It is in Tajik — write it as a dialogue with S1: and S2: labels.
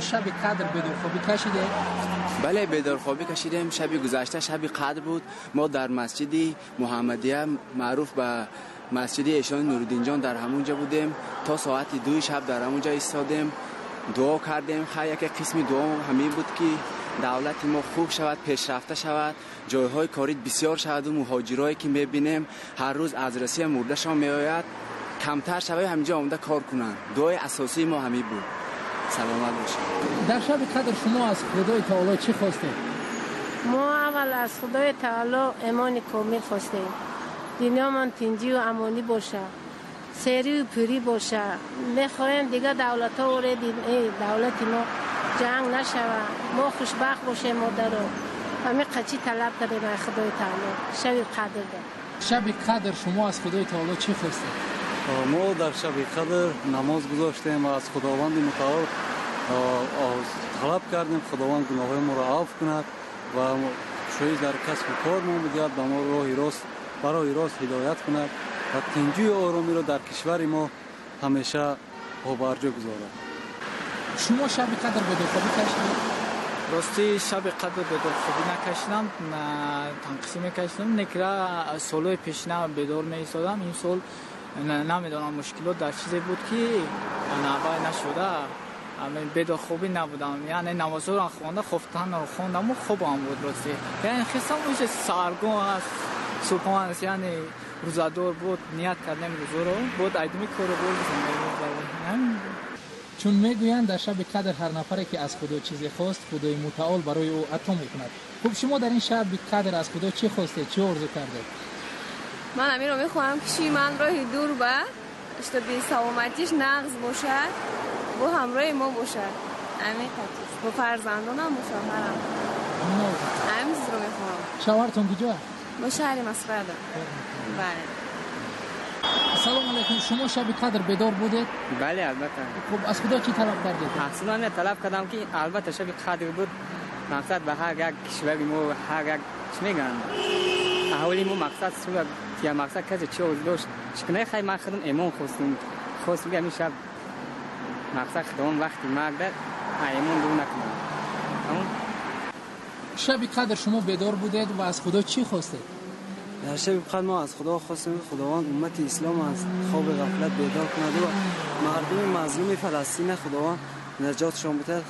S1: Шаби қадр бедорхобӣ кашидед?
S2: Бале, бедорхобӣ кашидем. Шаби гузашта шаби қадр буд. Мо дар масҷиди Муҳаммадия, маъруф ба масҷиди эшони Нуриддинҷон, дар ҳамон ҷо будем. То соати 2 шаб дар ҳамон ҷо истодем, дуо кардем. Хайр, яке қисми дуо ҳамин буд, ки давлати мо хуб шавад, пешрафта шавад, ҷойҳои корӣ бисёр шавад ва муҳоҷирое ки мебинем ҳар рӯз аз Русия мурдашон меояд, камтар шавад, ҳаминҷо омада кор кунанд. Дуои асосии мо ҳамин буд. Саломат бошед.
S1: Дар шаби қадр шумо аз Худои Таоло чӣ хостед?
S3: Мо аввал аз Худои Таоло имони комил хостем. Дунёмон тинҷӣ ва амонӣ бошад, серию пурӣ бошад. Мехоҳем дигар давлатҳо давлати мо ҷанг нашавад, мо хушбахт бошем. Модаро, ҳамин қачӣ талаб кардем аз Худои Таоло шаби қадр.
S1: Шаби қадр шумо аз Худои Таоло чӣ хостед?
S4: Мо дар шаби қадр намоз гузоштем ва аз Худованди Мутаол талаб кардем, Худованд гуноҳҳои моро афв кунад ва шоист дар касбу кор мо бидиҳад, ба мо роҳи рост, ба роҳи рост ҳидоят кунад ва тинҷию оромиро дар кишвари мо ҳамеша побарҷо гузорад.
S1: Шумо шаби қадр бедорхобӣ кашидед?
S5: Рости, шаби қадр бедорхобӣ накашидам, танқисӣ мекашидам. Некра солҳои пешина бедор меистодам. Ин сол намедонам, мушкилот дар чизе буд, ки навай нашуда, бедорхобӣ набудам. Яъне намозҳоро хонда, хофтанро хондаму хобам буд. Рости, яъне хестам, уже саргон аст, субҳон аст, яъне рӯзадор буд, ният кардем рӯзоро буд, айдими кору бор.
S1: Чун мегӯянд, дар шаби қадр ҳар нафаре ки аз Худо чизе хост, Худои Мутаол барои ӯ ато мекунад. Хуб, шумо дар ин шаби қадр аз Худо чӣ хостед, чӣ орзу кардед?
S6: Ман амиро мехоҳам, ки ман роҳи дур ба, чтобы саломатиш нағз бошад, бо ҳамроҳи мо бошад, ҳамин қатис, бо фарзандонам, бо шавҳарам, ҳамин чизро мехоҳам.
S1: Шавҳартон куҷо?
S6: Бо шаҳри Москвада, бале.
S1: Ассалому алайкум. Шумо шаби қадр бедор будед?
S7: Бале, албатта.
S1: Хуб, аз Худо чӣ талаб кардед?
S7: Аз Худо талаб кардам, ки албатта шаби қадр буд, мақсад ба ҳар як кишвари мо, ҳар як, чӣ мегӯянд, аҳолии мо, мақсад сурат я мақсад касе чӣ орзу дошт, чӣ кунай. Хай, ман худам эмон хостум, ки ҳамин шаб мақсад Худованд вақти марг эмон дур накунад.
S1: Шаби қадр шумо бедор будед ва аз Худо чӣ хостед?
S8: Дар шаби қадр мо аз Худо хостем, ки Худованд уммати ислом аз хоби ғафлат бедор кунад ва мардуми мазлуми Фаластина Худованд наҷотшон бидиҳад.